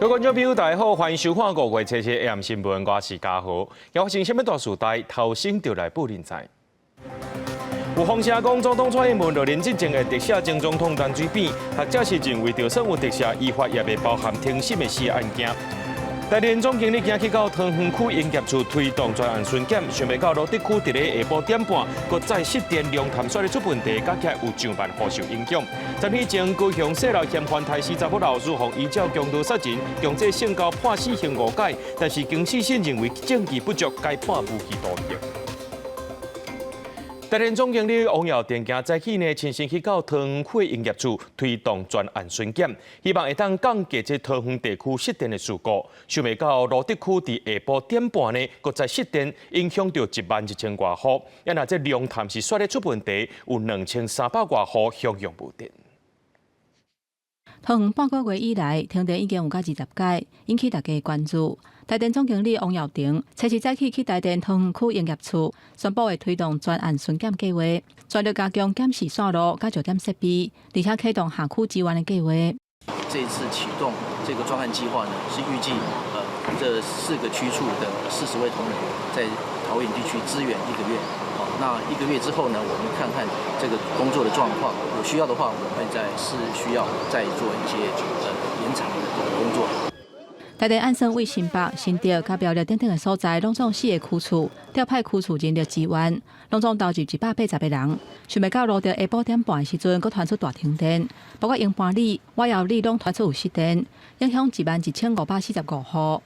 各位觀眾朋友，大家好，歡迎收看五月七日 AM 新聞，我是嘉豪。發生啥物大事代，頭先就來報恁知。有風聲講，總統蔡英文落任進前會特赦前總統陳水扁，學者是認為，就算有特赦，依法也袂包含庭審的死案件。台電總經理今去到桃園區營業處推動專案巡檢，想袂到蘆竹區佇咧下晡點半，閣再失電龍潭煞咧出問題，加起來有上萬戶受影響。10年前，高雄踅樓嫌犯刣死查某老師，予依照強盜殺人，強制宣告判死刑五改，但是金世信認為證據不足，改判無期徒刑。台電總經理王耀庭今早起呢，親身去到桃園區營業處推動專案巡檢，希望會當降低這桃園地區失電的事故。想袂到蘆竹區佇下晡點半呢，閣再失電，影響著1萬1千外戶。啊若這龍潭是煞咧出問題，有2300外戶享用無電。桃園半個月以來，停電已經有甲20擺，引起大家關注。台電總經理王耀庭初四早起去台電桃園區營業處，宣布會推動專案巡檢計劃，全力加強檢視線路、佮焦點設備，而且啟動轄區支援的計劃。這一次啟動這個專案計劃呢，是預計這四個區處的40位同仁在桃園地區支援一個月。好，那一個月之後呢，我們看看這個工作的狀況，有需要的話，我們會再視需要再做一些延長的工作。台電按算為新北、新竹、佮苗栗等等的所在，攏總四個區處調派區處人力支援，攏總投入180個人。想袂到蘆竹下晡點半的時陣，閣傳出大停電，包括英班里、瓦窯里攏傳出有失電，影響11,545戶。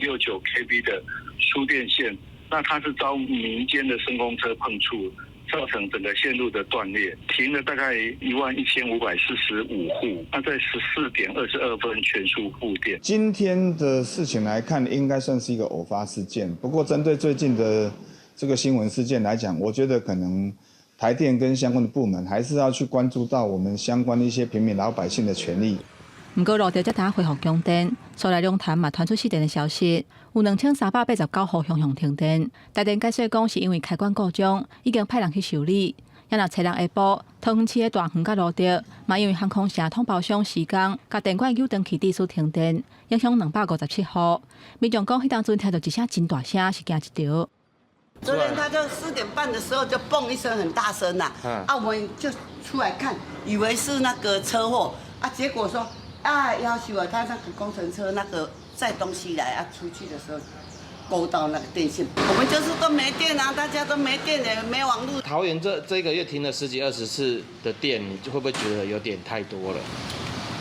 69 kV 的輸電線，那它是遭民間的聲控車碰觸，造成整個線路的斷裂，停了大概11,545戶。那在14點22分全數復電。今天的事情來看，應該算是一個偶發事件。不過，針對最近的這個新聞事件來講，我覺得可能台電跟相關的部門還是要去關注到我們相關的一些平民老百姓的權利。毋過，蘆竹才拄恢復供電，所來龍潭嘛傳出失電的消息，有2389戶向停電。台電解釋講，是因為開關故障，已經派人去修理。啊若初六下晡，桃園市的大園佮蘆竹，嘛因為航空城統包商施工，共電管扭斷去致使停電，影響257戶。民眾講，彼當陣聽著一聲真大聲，是驚一著。昨天他就4點半的時候就嘣一聲很大聲啦，啊，我們就出來看，以為是那個車禍，啊，結果說。啊，夭壽啊！他那個工程車那個載東西來啊，出去的時候勾到那個電線，我們就是都沒電啊，大家都沒電也沒網路。桃園這個月停了十幾二十次的電，你會不會覺得有點太多了？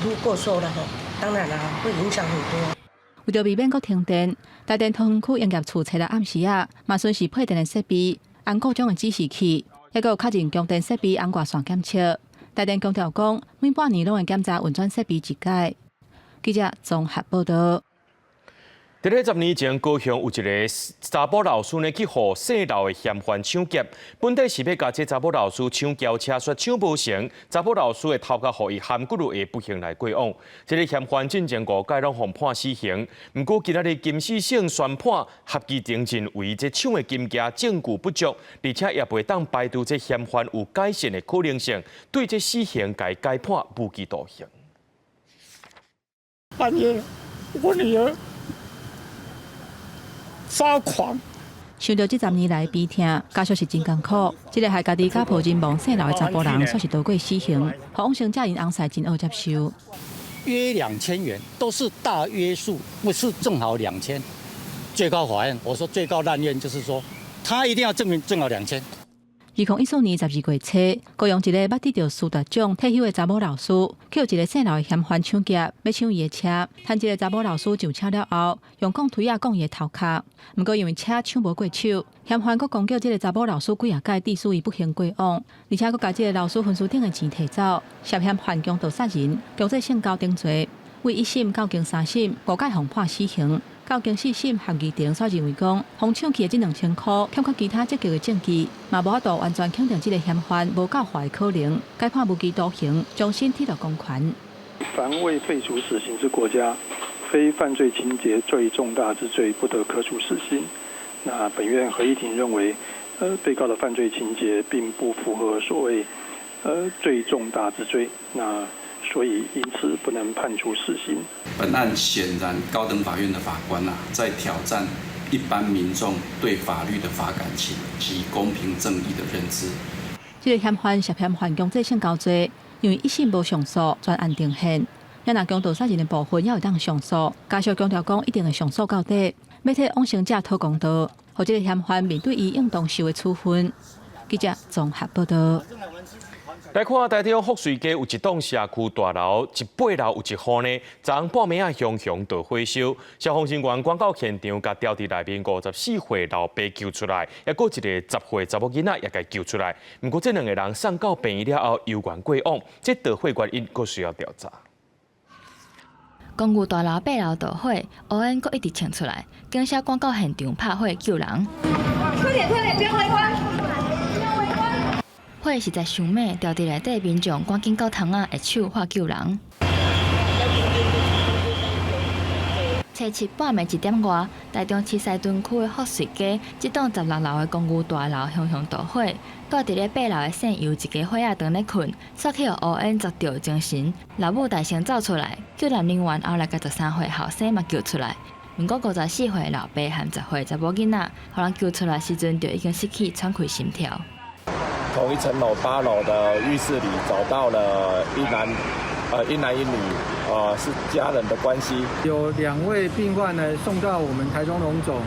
如果說了吼，當然啦，會影響很多。為著避免閣停電，台電桃園區營業處初六暗時啊，嘛巡視配電的設備，按故障的指示器，抑閣有確認供電設備紅外線檢測。台電強調講，每半年攏會檢查運轉設備一擺。記者綜合報道。佇咧10年前，高雄有一个查某老師呢，去予踅樓的嫌犯搶劫。本底是欲共這查某老師搶轎車，煞搶無成。查某老師的頭殼予伊含骨落不幸來過往。這个嫌犯進前五擺攏予判死刑。毋過今仔日金世聖宣判，合議庭認為這搶的金額證據不足，而且也袂當排除這嫌犯有改善的可能性，對這死刑共改判無期徒刑。半夜，我女兒發狂。想著這10年來悲痛，家屬是真艱苦。這个害家己佮抱人亡踅樓的查埔人，煞是逃過死刑，予往生者𪜶翁婿真惡接受。約2000元，都是大約數，不是正好兩千。最高法院，我說最高爛院就是說，他一定要證明正好兩千。2014年12月初，高雄一个捌得著師大獎退休的查某老師，去予一个踅樓的嫌犯搶劫，欲搶伊的車。趁這个查某老師上車了後，用鋼錘仔摃伊的頭殼。毋過因為車搶無過手，嫌犯閣攻擊這个查某老師幾仔擺，致使伊不幸過往，而且閣共這个老師分屍頂的錢提走，涉嫌犯強盜殺人，強制性交等罪。為一審到經三審，五擺予判死刑。到經四審合議庭煞認為講，予搶去的這2000箍欠缺其他積極的證據，嘛無法度完全肯定這个嫌犯無教化的可能，改判無期徒刑，終身褫奪公權。凡未廢除死刑之國家，非犯罪情節最重大之罪，不得科處死刑。那本院合議庭認為，被告的犯罪情節並不符合所謂最重大之罪，那屬所以因此不能判處死刑。本案顯然高等法院的法官啊，在挑戰一般民眾對法律的法感情及公平正義的認知。這个嫌犯涉嫌犯強制性交罪，因為一審無上訴，全案定讞。若強盜殺人的部分也會當上訴，家屬強調講一定會上訴到底，欲替往生者討公道，予這个嫌犯面對伊應當受的處分。記者綜合報道。來看台中福瑞街有一棟社區大樓，一八樓有一戶呢，昨昏半暝仔熊熊大火燒，消防人員趕到現場，共牢佇內面54歲老爸救出來，抑閣一个10歲查某囡仔也共救出來。毋過這兩个人送到病院了後，猶原過往，這導火原因閣需要調查。公寓大樓八樓著火，烏煙閣一直衝出來，警車趕到現場拍火救人。快點快點，不要圍觀！火實在傷猛，牢佇內底民眾趕緊到窗仔下手喝救人。初七半暝一點外，台中市西屯區的福瑞街，這棟16樓的公寓大樓熊熊著火，蹛佇咧八樓的姓尤一家伙仔當咧睏，煞去予烏煙砸著精神，老母大聲走出來，救援人員後來共13歲後生嘛救出來。毋過54歲老爸和10歲查某囡仔，予人救出來時陣就已經失去喘氣心跳。同一層樓8樓的浴室裡找到了一男一女，是家人的關係。有兩位病患呢送到我們台中榮總，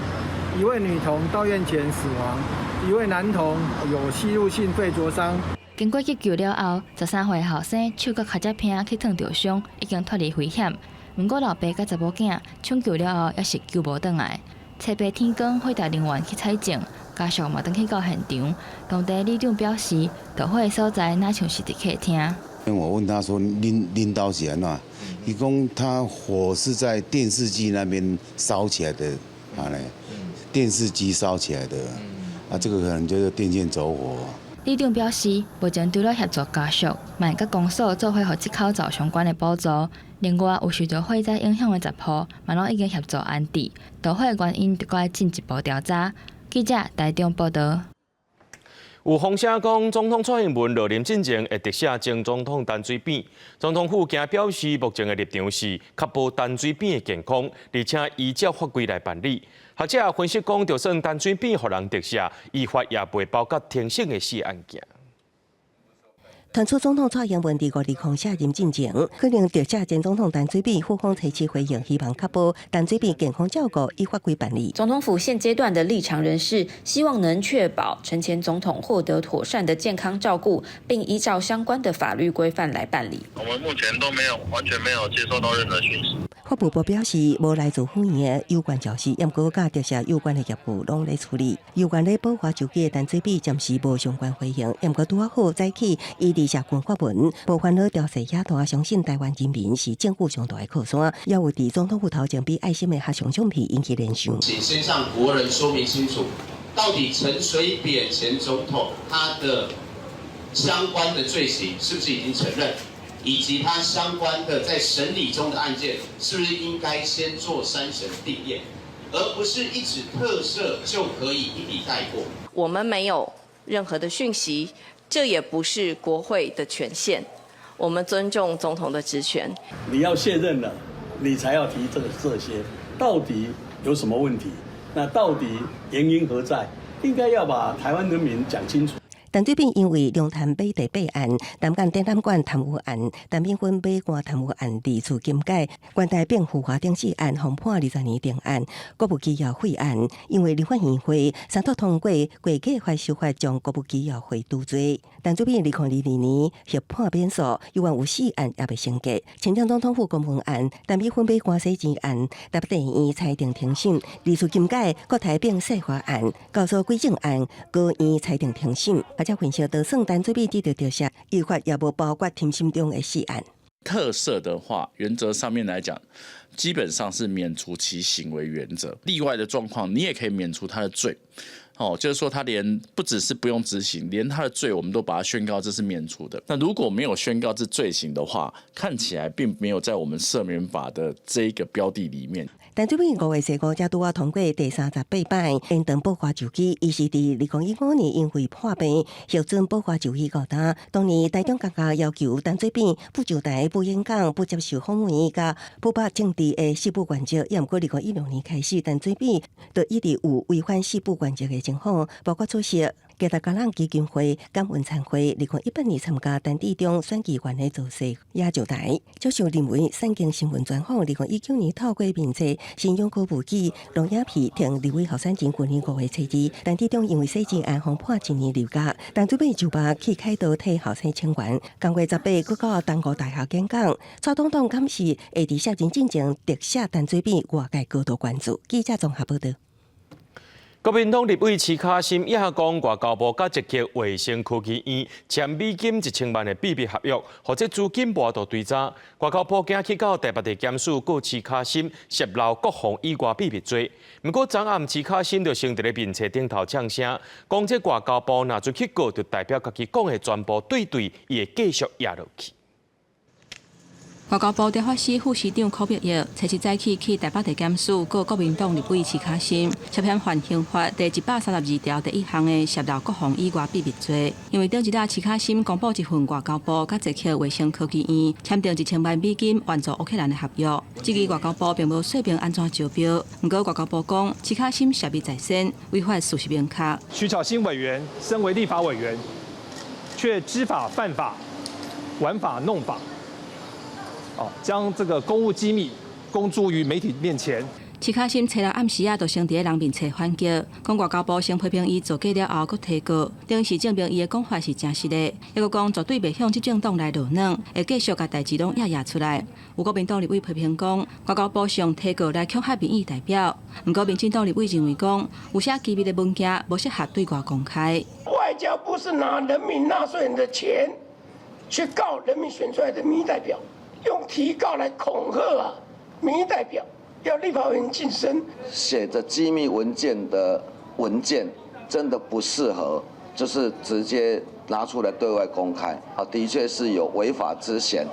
一位女童到院前死亡，一位男童有吸入性肺灼傷。經過急救了後，13歲後生手佮跤跡鼻去燙著傷，已經脫離危險。毋過老爸佮查某囝搶救了後，猶是救無轉來。初八天光，火調人員去採證，家屬嘛轉去到現場。當地里長表示，著火的所在若像是佇客廳。我問他說：恁兜是按怎？伊講他火是在電視機那邊燒起來的，啊咧，電視機燒起來的，啊，這個可能就是電線走火。里長表示，目前除了協助家屬，嘛會佮公所做伙予這口罩相關的補助。另外，有受著火災影響的10戶，嘛攏已經協助安置。著火的原因，著閣愛進一步調查。記者台中報道。有風聲講，總統蔡英文落任進前會特赦前總統陳水扁。總統府今表示，目前的立場是確保陳水扁的健康，而且依照法規來辦理。學者分析講，就算陳水扁予人特赦，依法也袂包括庭審的死案件。傳出總統蔡英文佇5/20卸任進前，可能特赦前總統陳水扁，府方初七回應，希望確保陳水扁健康照顧，依法規辦理。總統府現階段的立場仍是希望能確保陳前總統獲得妥善的健康照顧，並依照相關的法律規範來辦理。我們目前都沒有完全沒有接收到任何訊息。法務部表示，無來自府院的有關消息，毋過佮特赦有關的業務攏咧處理。有關咧保華手機的陳水扁暫時無相關回應，毋過拄仔好早起，伊佇社群發文，無煩惱調勢遐大，相信台灣人民是政府上大的靠山，也有佇總統府頭前比愛心的合相相片引起聯想。請先向國人說明清楚，到底陳水扁前總統他的相關的罪行是不是已經承認？以及他相關的在審理中的案件，是不是應該先做三審定讞，而不是一紙特赦就可以一筆帶過？我們沒有任何的訊息，這也不是國會的權限。我們尊重總統的職權。你要卸任了，你才要提這些，到底有什麼問題？那到底原因何在？應該要把台灣人民講清楚。陳水扁因為龍潭買地弊案、南港展覽館貪污案、陳敏芬買官貪污案二次禁解，關台變浮華頂死案，予判20年定案，國務機要費案，因為立法院會三讀通過國計法修法，將國務機要費除罪。陳水扁2022年獲判免訴，猶原有四案猶未審結，親像總統府公文案、陳美芬買官洗錢案、台北地院裁定停審，二次禁解國台變細化案、教唆歸正案，高院裁定停審。學者分析，就算陳水扁得著特赦，依法也無包括庭審中的死案。特赦的話，原則上面來講，基本上是免除其刑為原則。例外的狀況，你也可以免除他的罪。哦，就是說他連不只是不用執行，連他的罪我們都把它宣告這是免除的。那如果沒有宣告這罪行的話，看起來並沒有在我們赦免法的這一個標的裡面。陳水扁5月25才拄仔通過第38擺延長保外就醫，伊是佇2015年因為破病獲准保外就醫五冬。當年台中監獄要求陳水扁不就台、不演講、不接受訪問，佮不捌政治的四不原則。也毋過2016年開始，陳水扁就一直有違反四不原則的情況，包括出席嘉達嘉朗基金會感恩餐會，2018年參加陳致中選議員的造勢也就台。接受認為產經新聞專訪，2019年透過面冊新勇歌舞伎龍雅皮聽立委候選人，去年5月初2，陳致中因為洗錢案予判一年入獄，陳水扁就捌去開刀替後生請願。今月18，閣到東吳大學演講，蔡總統敢是會佇卸任進前特赦陳水扁，外界高度關注。記者綜合報道。國民黨立委徐巧芯也講外交部佮捷克衛生科技院簽美金1000萬的秘密合約，予這資金無法度追查。外交部今去到台北地檢署告徐巧芯洩漏國防以外秘密罪。毋過昨暗徐巧芯就先佇咧面冊頂頭嗆聲，講這外交部若出去告，就代表家己講的全部對對，伊會繼續壓落去。外交部調法司副司長柯碧玉，初七早起去台北地檢署告國民黨立委徐巧芯涉嫌犯刑法第132條第一項的洩漏國防以外秘密罪。因為頂一日徐巧芯公布一份外交部佮捷克衛生科技院簽訂1000萬美金援助烏克蘭的合約，這個外交部並無說明按怎招標。毋過外交部講，徐巧芯涉密在先，違反事實明確。徐巧芯委員身為立法委員，卻知法犯法，玩法弄法。哦，將這個公務機密公諸於媒體面前。徐巧芯初六暗時仔，就先佇咧人面冊反擊，講外交部先批評伊造假了後，閣提告，等於是證明伊的講法是誠實的。抑閣講絕對袂向執政黨來落軟，會繼續共代誌攏壓壓出來。有國民黨立委批評講，外交部是用提告來恐嚇民意代表。毋過民進黨立委認為講，有些機密的文件無適合對外公開。外交部是拿人民納稅人的錢去告人民選出來的民意代表。用提告來恐嚇啊，民意代表要立法委員噤聲。寫着機密文件的文件真的不適合，就是直接拿出來對外公開啊，的確是有違法之嫌。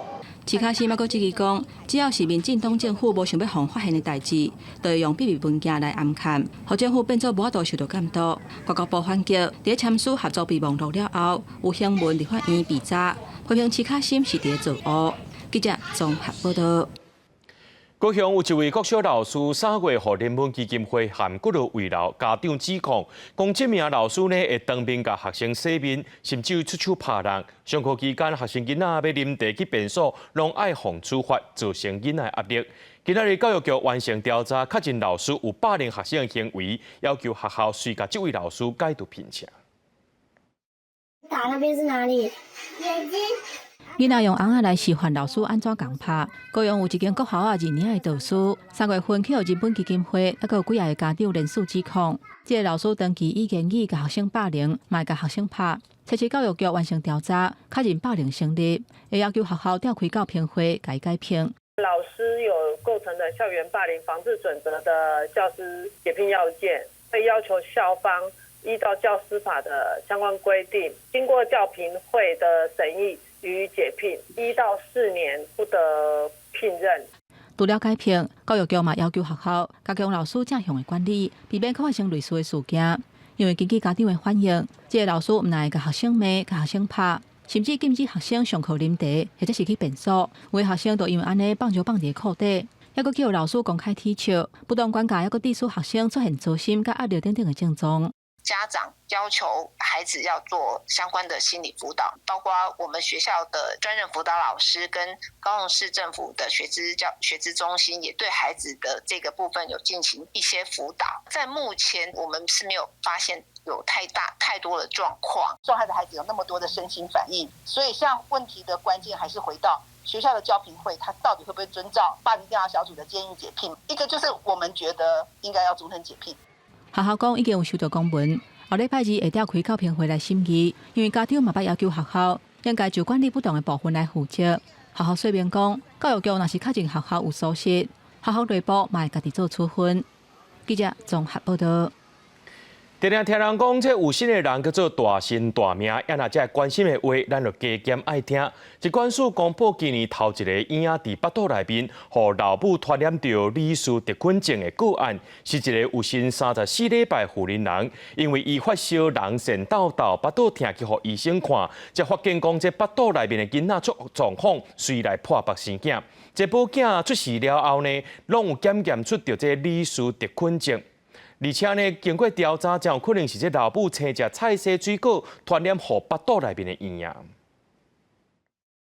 徐巧芯嘛，閣質疑講，只要是民進黨政府無想欲予人發現的代誌，就會用秘密文件來掩蓋，予政府變做無法度受到監督。外交部反擊，佇簽署合作備忘錄了後，有行文立法院備查，批評徐巧芯是佇咧造烏。記者綜合報道。高雄有一位國小老師3月予人本基金會含幾落圍摟家長指控，講這名老師呢會當面共學生洗面，甚至出手拍人。上課期間，學生囡仔欲啉茶去便所，攏愛予處罰，造成囡仔壓力。今仔日教育局完成調查，確認老師有霸凌學生的行為，要求學校隨共這位老師解除聘請。打那邊是哪裡？眼睛。囡仔用甕仔來示範老師按怎共拍。高雄有一間國校仔二年的導師，3月份去予人本基金會，抑閣有幾仔個家長聯署指控，這個老師長期以言語共學生霸凌，嘛會共學生拍。初七教育局完成調查，確認霸凌成立，會要求學校召開教評會，共伊解聘。老師有構成的校園霸凌防治準則的教師解聘要件，會要求校方依照教師法的相關規定，經過教評會的審議。予以解聘，1到4年不得聘任。除了解聘，教育局嘛要求學校加強老師正向的管理，避免閣發生類似的事件。因為根據家長的反映，這個老師毋但會共學生罵、共學生拍，甚至禁止學生上課啉茶或者是去便所。有的學生就因為按呢放尿放佇褲底，抑閣去予老師公開啼笑，不當管教，抑閣致使學生出現躁心佮壓力等等的症狀。家長要求孩子要做相關的心理輔導，包括我們學校的專任輔導老師跟高雄市政府的學資教學資中心也對孩子的這個部分有進行一些輔導。在目前，我們是沒有發現有太大太多的狀況。受害的孩子有那麼多的身心反應，所以像問題的關鍵還是回到學校的教評會，他到底會不會遵照霸凌調查小組的建議解聘？一個就是我們覺得應該要終身解聘。學校講已經有收到公文，後禮拜二會召開教評會來審議，因為家長嘛捌要求學校應該就管理不當的部分來負責。學校說明講，教育局若是確認學校有疏失，學校內部嘛會家己做處分。記者綜合報道。定定聽人講，這有心的人叫做大身大命，啊若這關心的話，咱就加減愛聽。疾管署公布今年頭一个嬰仔佇腹肚內面，予老母傳染著李斯特菌症的個案，是一个有身34禮拜婦妊人，因為伊發燒、人腺痘痘、腹肚疼去予醫生看，才發現講這腹肚內面的囡仔出狀況，隨來破腹生囝。這某囝出世了後呢，攏有檢驗出著這李斯特菌症。而且呢，經過調查，真有可能是這老母生食菜蔬水果傳染予腹肚內面的嬰仔。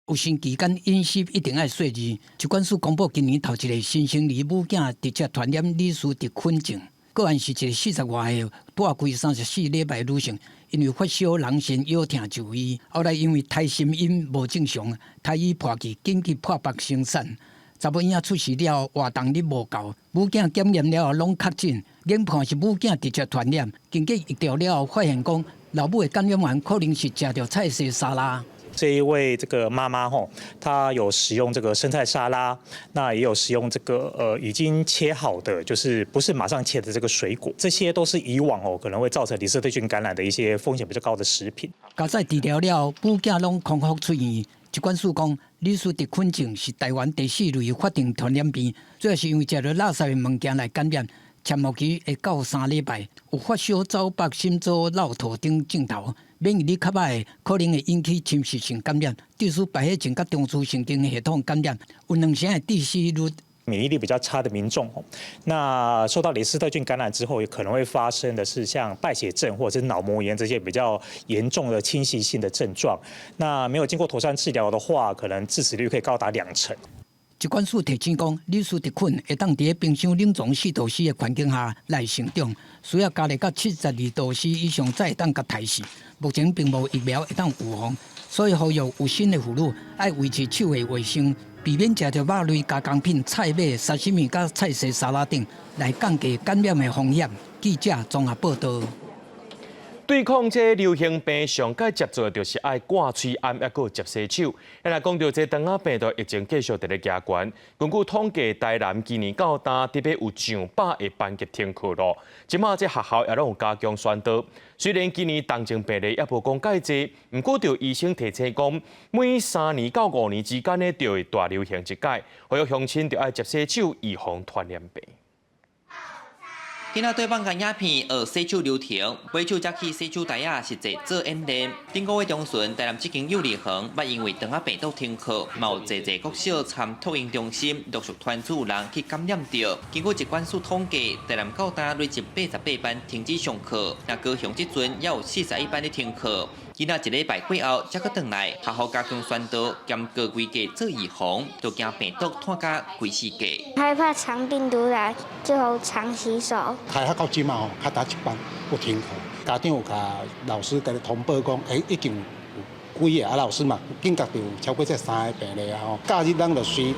有身期間飲食一定愛細膩。疾管署公布今年頭一个新生兒母囝直接傳染李斯特菌症，個案是一个40外歲、蹛開34禮拜女性，因為發燒、人腎腰疼就醫，後來因為胎心音無正常，胎兒破去，緊急破腹生產。查某嬰仔出世了後，活動力無夠，母囝檢驗了後攏確診，研判是母囝直接傳染。經過疫調了後，發現講老母的感染源可能是食著菜蔬沙拉。這一位這個媽媽吼，她有使用這個生菜沙拉，那也有使用這個已經切好的，就是不是馬上切的這個水果，這些都是以往哦可能會造成李斯特菌感染的一些風險比較高的食品。加載治療了後，母囝攏康復出院。疾管署講，李斯特菌症是台灣第四類法定傳染病，主要是因為食著垃圾的物件來感染，潛伏期會到3禮拜，有發燒、走腹、心燥、落唾等症頭。免疫力較䆀的，可能會引起侵襲性感染，致使敗血症佮中樞神經系統感染，有2成的致死率。免疫力比較差的民眾，那受到李斯特菌感染之後，有可能會發生的是像敗血症或者是腦膜炎這些比較嚴重的侵襲性的症狀。那沒有經過妥善治療的話，可能致死率可以高達2成。疾管署提醒講，李斯特菌會當佇咧冰箱冷藏4度C 的環境下來成長，需要加熱到72度C 以上才會當共刣死。目前並無疫苗會當預防，所以呼籲有身的婦女愛維持手的衛生，避免食著肉類加工品、菜尾、沙西米佮菜蔬沙拉等，來降低感染的風險。記者綜合報導。對抗這流行病，上蓋接做的就是愛掛喙罨，抑閣捷洗手。若講著這腸仔病毒疫情繼續佇咧加懸，根據統計，台南今年到今，特別有上百个班級停課囉。這馬這學校也攏有加強宣導。雖然今年重症病例也無講蓋濟，毋過著醫生提醒講，每3年到5年之間呢，就會大流行一擺，呼籲鄉親著愛捷洗手，預防傳染病。囡仔對放共影片學洗手流程，買手才去洗手台仔實際做演練。頂個月中旬，台南這間幼兒園捌因為腸仔病毒停課，嘛有濟濟國小參托嬰中心陸續傳出有人去感染著。根據疾管署統計，台南到今累計88班停止上課，若高雄這陣也有41班咧停課。囡仔一禮拜過後才閣轉來，學校加強宣導兼高規格做預防，就驚病毒湠甲規世界。害怕腸病毒來，就常洗手。開學到這馬吼，較早一班有停課，家長有共老師共通報講，欸，已經有幾个啊，老師嘛警覺著有超過這三个病例啊吼。假日咱就隨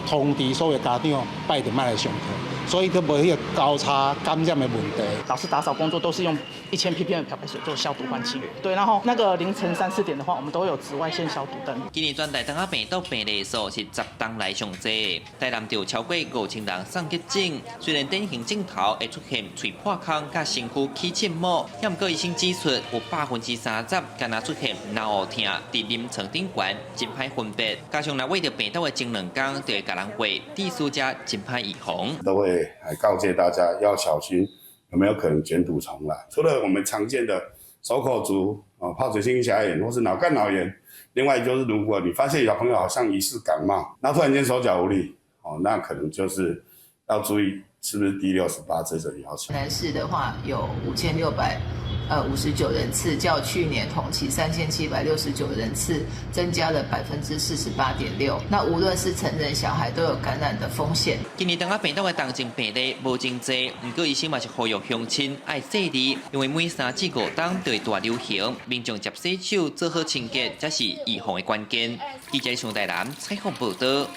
通知所有家長，拜六莫來上課，所以都無彼個交叉感染的問題。老師打掃工作都是用1000 ppm 的漂白水做消毒換氣，對，然後那個凌晨三四點的話，我們都有紫外線消毒燈。今年全台腸仔病毒病例數是10冬來上濟，台南就超過5000人送急診。雖然典型症頭會出現喙破空、佮身軀起刺毛，毋過醫生指出，有30%敢若出現腦霧疼，佇臨床頂懸真歹分別。加上若餵著病毒的前兩工，就會共人話，致使遮真歹預防。都會來告誡大家要小心，有沒有可能捲土重來？除了我們常見的手口足、啊疱水性頰炎或是腦幹腦炎，另外就是如果你發現小朋友好像疑似感冒，那突然間手腳無力，哦，那可能就是要注意是不是 D68這種要求。南市的話有5659人次，較去年同期3769人次增加了48.6%。那無論是成人小孩都有感染的風險。今年腸仔病毒的重症病例無真濟，毋過醫生嘛是呼籲鄉親愛細膩，因為每3至5冬就會大流行，民眾捷洗手做好清潔，才是預防的關鍵。記者上台南採訪報導。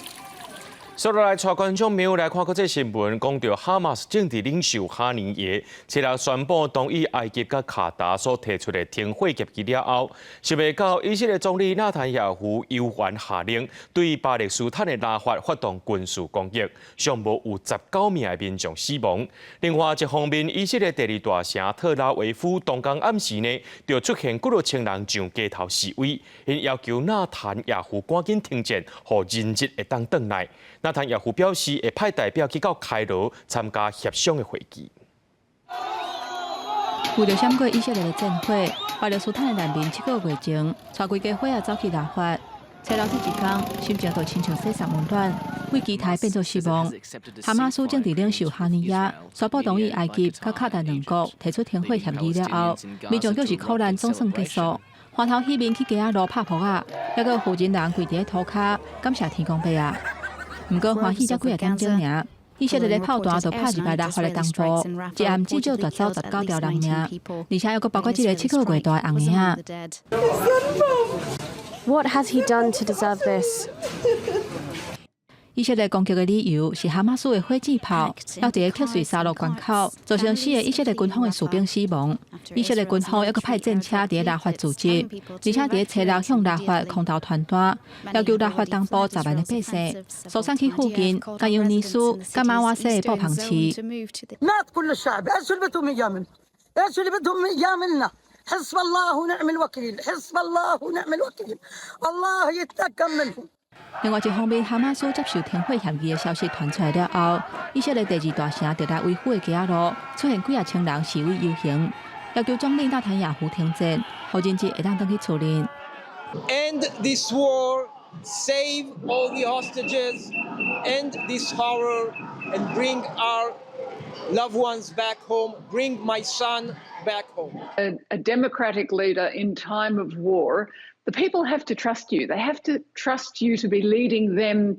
接落來，帶觀眾朋友來看國際新聞，講著哈馬斯政治領袖哈尼耶，昨日宣布同意埃及佮卡達所提出的停火協議了後，想袂到以色列總理納坦雅胡猶原下令對巴勒斯坦的拉法發動軍事攻擊，上無有19名的民眾死亡。另外一方面，以色列第二大城特拉維夫當工暗時呢，就出現幾若千人上街頭示威，𪜶要求納坦雅胡趕緊停戰，予人質會當轉來。納坦雅胡表示會派代表去到開羅參加協商的會議。為著閃過以色列的戰火，巴勒斯坦的難民7個月前，帶規家伙仔走去拉法。初六這一工，心情就親像雪送溫暖，對期待變做失望。哈馬斯政治領袖哈尼亞宣布同意埃及佮卡達兩國提出停火協議了後，民眾表示苦難總算結束，歡頭喜面去街仔路拍噗仔，猶閣有婦人人跪佇咧塗跤，感謝天公伯仔。毋過歡喜才幾仔點鐘爾，以色列的炮彈就拍入來拉法的東部，一暗至少奪走19條人命，而且猶閣包括這個7個月大的紅嬰仔。 What has he done to deserve this? 以色列攻擊的理由是哈馬斯的火箭炮，落佇咧克瑞沙洛關口，造成四個以色列軍方的士兵死亡。以色列軍方猶閣派戰車佇咧拉法駐紮，而且佇咧初六向拉法空投傳單，要求拉法東部10萬的百姓疏散去附近汗尤尼斯、佮馬瓦西的布棚市。 مات كل الشعب ايش اللي بدهم اياه منا؟ ايش اللي بدهم اياه منا؟ حسب الله ونعم الوكيل، حسب الله ونعم الوكيل، الله يتقم منهم。另外一方面，哈馬斯接受停火協議的消息傳出來了後，以色列第二大城特拉維夫的街仔路出現幾仔千人示威遊行，要求總理納坦雅胡停戰，予人質會當轉去厝裡。 End this war, save all the hostages, end this horror, and bring our loved ones back home. Bring my son back home. A democratic leader in time of war, the people have to trust you. They have to trust you to be leading them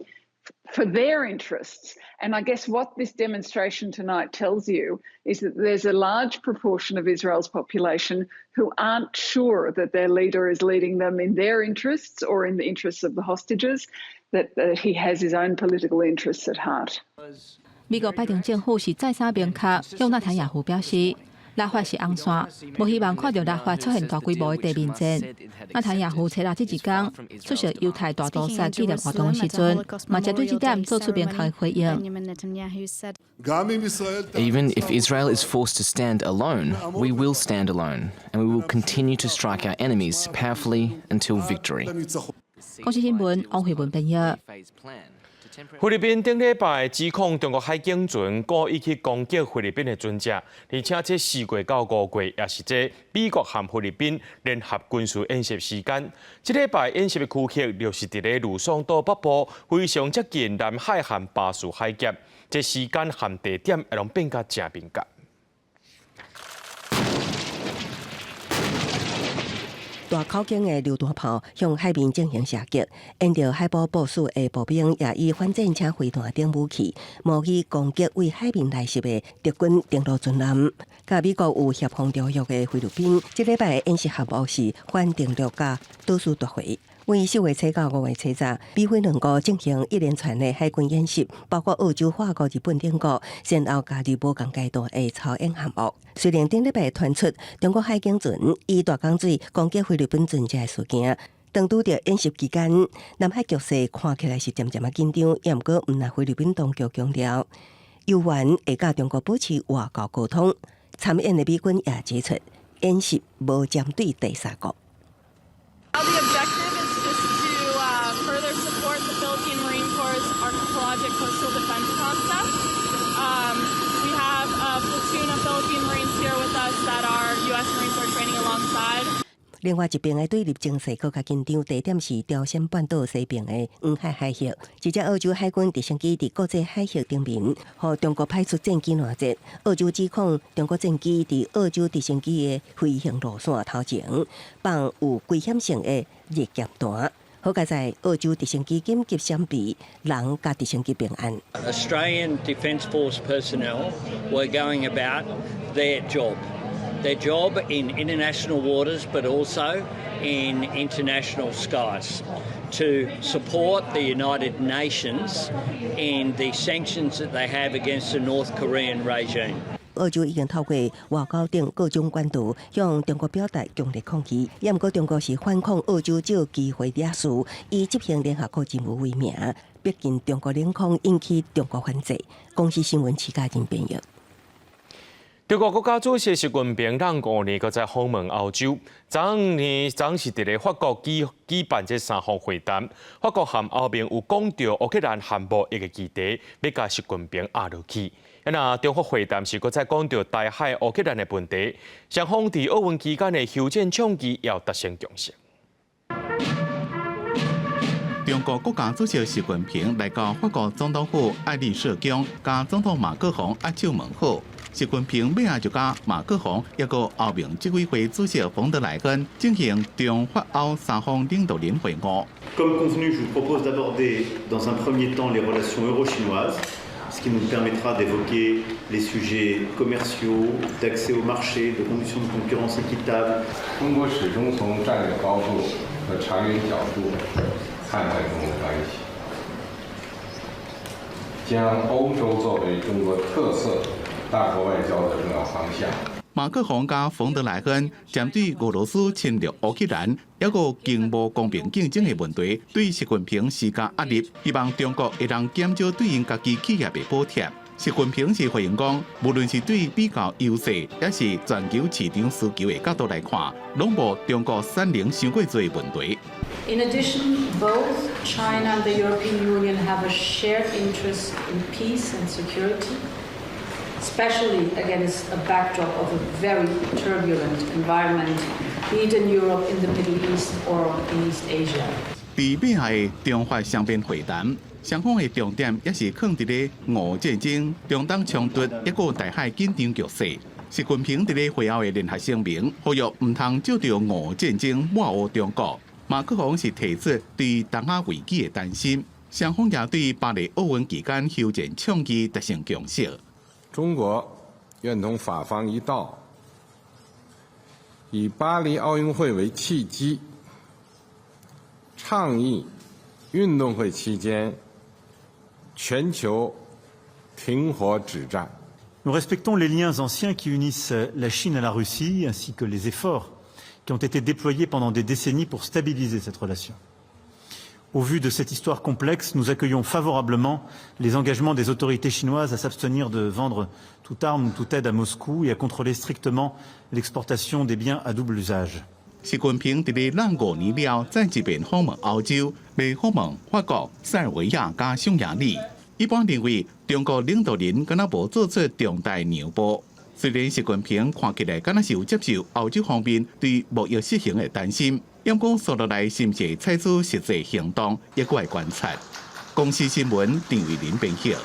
for their interests. And I guess what this demonstration tonight tells you is that there's a large proportion of Israel's population who aren't sure that their leader is leading them in their interests or in the interests of the hostages, that he has his own political interests at heart. 美國拜登政府是再三明確向納坦雅胡表示，拉法是紅線，無希望看著拉法出現大規模的地面戰。納坦雅胡初六這一工出席猶太大屠殺紀念活動的時陣，嘛針對這點做出明確的回應。 Even if Israel is forced to stand alone, we will stand alone, and we will continue to strike our enemies powerfully until victory. 公視新聞王慧文編譯。菲律賓頂禮拜指控中國海警船故意去攻擊菲律賓的船隻，而且這4月到5月也是這美國和菲律賓聯合軍事演習時間。這禮拜演習的區域就是佇咧呂宋島北部非常接近南海和巴士海峽，這時間和地點會攏變甲誠敏感。大口徑的榴彈炮向海面進行射擊，沿著海部部署的步兵也以反戰車飛彈等武器模擬攻擊對海面來襲的敵軍登陸船艦。佮美國有協防條約的菲律賓，這禮拜的演習項目是反登陸佮島嶼奪回。對4月初到5月初十，美菲兩國進行一連串的海軍演習，包括澳洲、法國、日本等國先後加入無仝階段的操演項目。雖然頂禮拜傳出中國海警船以大江水攻擊菲律賓船隻的事件，當拄著演習期間，南海局勢看起來是漸漸仔緊張，也毋過毋但菲律賓當局強調，猶原會佮中國保持外交溝通。參演的美軍也指出，演習無針對第三國。 The objective is just to further support the Philippine Marine Corps' archipelagic coastal defense concept. We have a platoon of Philippine Marines here with us that our U.S. Marines are training alongside. 另外一邊的對立情勢閣較緊張，地點是朝鮮半島西邊的黃海海域。一隻澳洲海軍直升機佇國際海域頂面，予中國派出戰機攔截。澳洲指控中國戰機佇澳洲直升機的飛行路線頭前放有危險性的熱劍彈。好佳哉澳洲直升機緊急閃避，人佮直升機平安。 Australian Defence Force personnel were going about their job. Their job in international waters, but also in international skies. to support the United Nations in the sanctions that they have against the North Korean regime. 澳洲已經透過外交等各種管道向中國表達強烈抗議，也毋過中國是反控澳洲藉機會惹事，以執行聯合國任務為名，逼近中國領空，引起中國反制。公視新聞徐家仁編譯。中國國家主席習近平仝5年閣再訪問歐洲，昨昏昨是佇咧法國舉辦這三方會談，法國和歐盟有講著烏克蘭和貿易的議題，欲共習近平壓落去。啊，中法會談是閣再講著台海烏克蘭的問題，雙方佇奧運期間的休戰倡議也有達成共識。中國國家主席習近平來到法國總統府愛麗舍宮，佮總統馬克宏握手問好。習近平尾仔就佮馬克宏抑閣歐盟執委會主席馮德萊恩進行中法歐三方領導人會晤。 Comme convenu, je vous propose d'aborder dans un premier temps les relations euro-chinoises, ce qui nous permettra d'évoquer les sujets commerciaux, d'accès au marché, de conditions de concurrence équitable. 中國始終從戰略高度和長遠角度看待中歐關係，將歐洲作為中國特色大國外交的重要方向。馬克宏佮馮德萊恩針對俄羅斯侵略烏克蘭，抑閣經貿公平競爭的問題，對習近平施加壓力，希望中國會當減少對𪜶家己企業的補貼。習近平是回應講，無論是對比較優勢，抑是全球市場需求的角度來看，攏無中國產能傷過濟問題。 In addition, both China and the European Union have a shared interest in peace and security, especially against a backdrop of a very turbulent environment, be it in Europe, in the Middle East, or in East Asia. 佇尾仔的中法雙邊會談，雙方的重點也是囥佇咧俄戰爭、中東衝突，抑閣台海緊張局勢。習近平佇咧會後的聯合聲明，呼籲毋通藉著俄戰爭抹烏中國。馬克宏是提出對東亞危機的擔心，雙方也對巴黎奧運期間休戰倡議達成共識。中國願同法方一道，以巴黎奧運會為契機，倡議運動會期間全球停火止戰。 Nous respectons les liens anciens qui unissent la Chine à la Russie, ainsi que les efforts qui ont été déployés pendant des décennies pour stabiliser cette relation. Au vu de cette histoire complexe, nous accueillons favorablement les engagements des autorités chinoises à s'abstenir de vendre toute arme ou toute aide à Moscou et à contrôler strictement l'exportation des biens à double usage. 習近平佇咧仝5年了，再一遍訪問歐洲，欲訪問法國、塞爾維亞佮匈牙利。一般認為，中國領導人敢若無做出重大讓步。雖然習近平看起來敢若是有接受歐洲方面對貿易失衡的擔心，毋過紲落來是毋是採取實際行動，猶閣愛觀察。公視新聞陳慧琳編譯。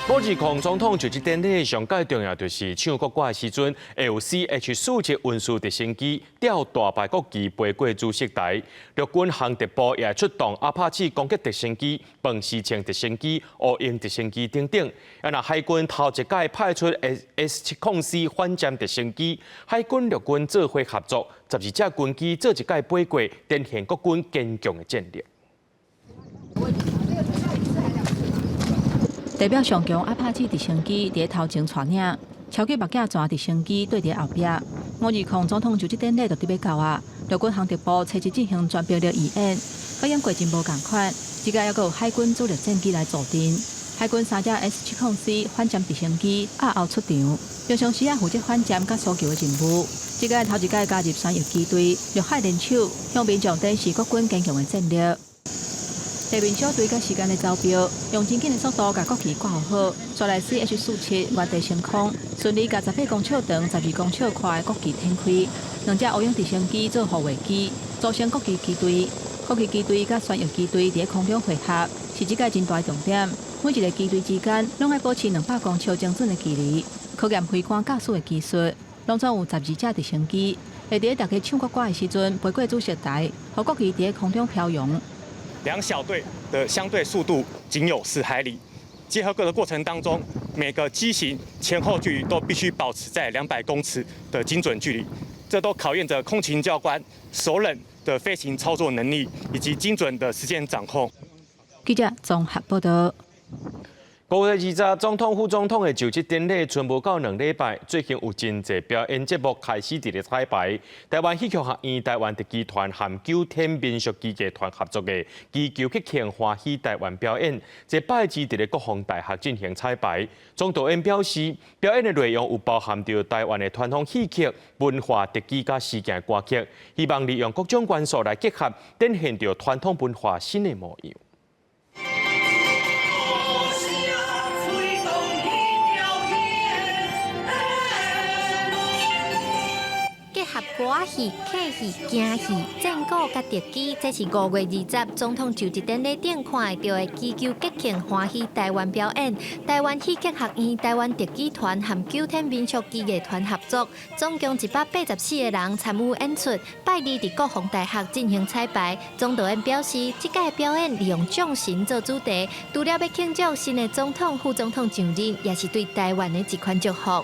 莫爾孔總統就職典禮上蓋重要就是唱國歌的時陣，會有 CH-47運輸直升機吊大排國旗飛過主席台。陸軍航特部也出動阿帕契攻擊直升機、笨獅銃直升機、烏鷹直升機等等。啊，若海軍頭一擺派出 S-70C 反潛直升機，海軍陸軍做伙合作，12隻軍機做一擺飛過，展現國軍堅強的戰力。代表上強阿帕契直升機佇頭前帶領，超級目鏡船直升機綴佇後壁。520總統就職典禮就佇欲到啊！陸軍航特部初一進行全兵力預演，表演過程無仝款，這擺猶閣有海軍主力戰機來助陣。海軍三隻 S-70C 反潛直升機押後出場，平常時啊負責反潛佮搜救的任務。這擺頭一擺加入旋翼機隊，陸海聯手，向民眾展示國軍堅強的戰力。地面小隊佮時間的走標，用真緊的速度共國旗掛好，紲來 CH-47原地升空，順利共18公尺長、12公尺寬的國旗展開。兩隻烏鷹直升機做護衛機，組成國旗機隊。國旗機隊佮旋翼機隊佇空中匯合，是這擺真大重點。每一个機隊之間，攏愛保持200公尺精準的距離，考驗飛官駕駛的技術。攏總有12隻直升機，會佇大家唱國歌的時陣，飛過主席台，予國旗佇空中飄揚。兩小隊的相對速度僅有4海里，結合的過程當中，每個機型前後距離都必須保持在200公尺的精準距離，這都考驗着空勤教官熟稔的飛行操作能力以及精準的時間掌控。記者綜合報道。5月20總統、副總統的就職典禮，賰無夠2禮拜，最近有真濟表演節目開始佇咧彩排。台灣戲曲學院、台灣特技團和九天民俗技藝團合作的祈求吉慶歡喜台灣表演，這拜二佇咧國防大學進行彩排。總導演表示，表演的內容有包含著台灣的傳統戲曲、文化、特技佮時行歌曲，希望利用各種元素來結合，展現著傳統文化新的模樣。結合歌仔戲、客戲、京戲、戰鼓佮特技，這是5月20總統就職典禮頂看會著的祈求吉慶歡喜台灣表演。台灣戲曲學院、台灣特技團和九天民俗技藝團合作，總共184個人參與演出。拜二佇國防大學進行彩排。總導演表示，這屆表演利用眾神做主題，除了欲慶祝新的總統、副總統上任，也是對台灣的一款祝福。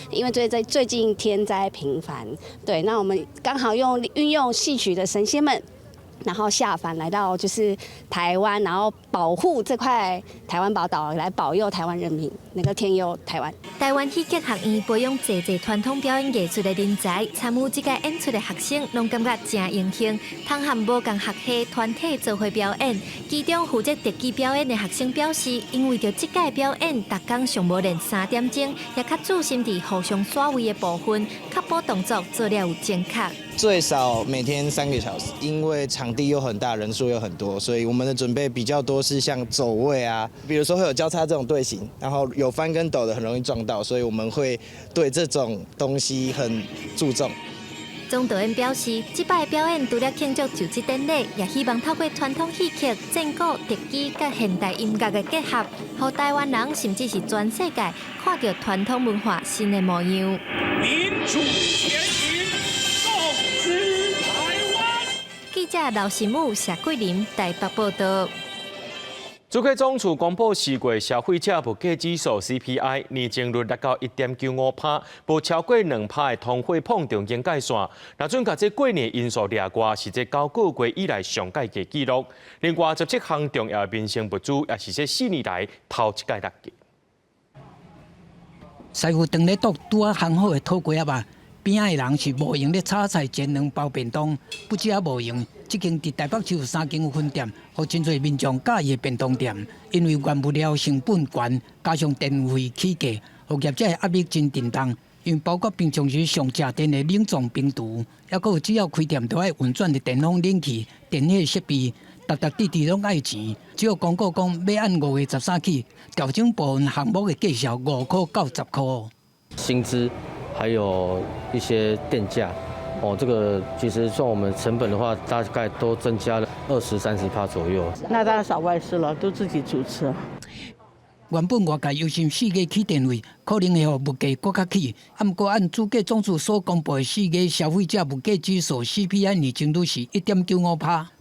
因為最近天災頻繁，對，那我們剛好用運用戲曲的神仙們，然後下凡來到就是台灣，然後保護這塊台灣寶島，來保佑台灣人民能夠天佑台灣。台灣戲曲學院培養濟濟傳統表演藝術的人才，參與這屆演出的學生攏感覺誠榮幸，通和無仝學系團體做伙表演。其中負責特技表演的學生表示，因為著這屆表演，逐工上無練3點鐘，也較注心佇互相耍威的部分，確保動作做了有正確。最少每天3個小時，因為場地又很大，人數又很多，所以我們的準備比較多是像走位啊，比如說會有交叉這種隊形，然後有翻跟斗的很容易撞到，所以我們會對這種東西很注重。總導演表示，這擺表演除了慶祝就職典禮，也希望透過傳統戲曲、戰鼓、特技佮現代音樂的結合，予台灣人甚至是全世界看著傳統文化新的模樣。民主前行，共知台灣。記者劉新武、謝桂林台北報道。主計總處公布4月消費者物價指數 CPI 年增率達到1.95%，無超過2%的通貨膨脹警戒線。若準共這過年因素掠外，是這9個月以來上蓋低紀錄。另外，17項重要民生物資也是這4年來頭一擺落價。師傅當咧剁拄仔烘好的土雞仔肉，邊仔的人是無閒咧炒菜、煎卵、包便當，不只無閒。這間佇台北市有三間分店，予真濟民眾佮意的便當店，因為原物料成本懸，加上電費起價，予業者的壓力真沉重。因為包括平常時上食電的冷藏冰櫥，抑閣有只要開店就愛運轉的電風冷氣、電器設備，沓沓滴滴攏愛錢。只有公告講，欲按5月13起調整部分項目的價數5塊到10塊。薪資還有一些電價。哦，這個其實算我們成本的話，大概都增加了20、30%左右。那當然少外食了，都自己煮吃。原本外界憂心4月起電費可能會予物價閣較起，啊，毋過按主計總處所公布的4月消費者物價指數 CPI 年增率是1.95%，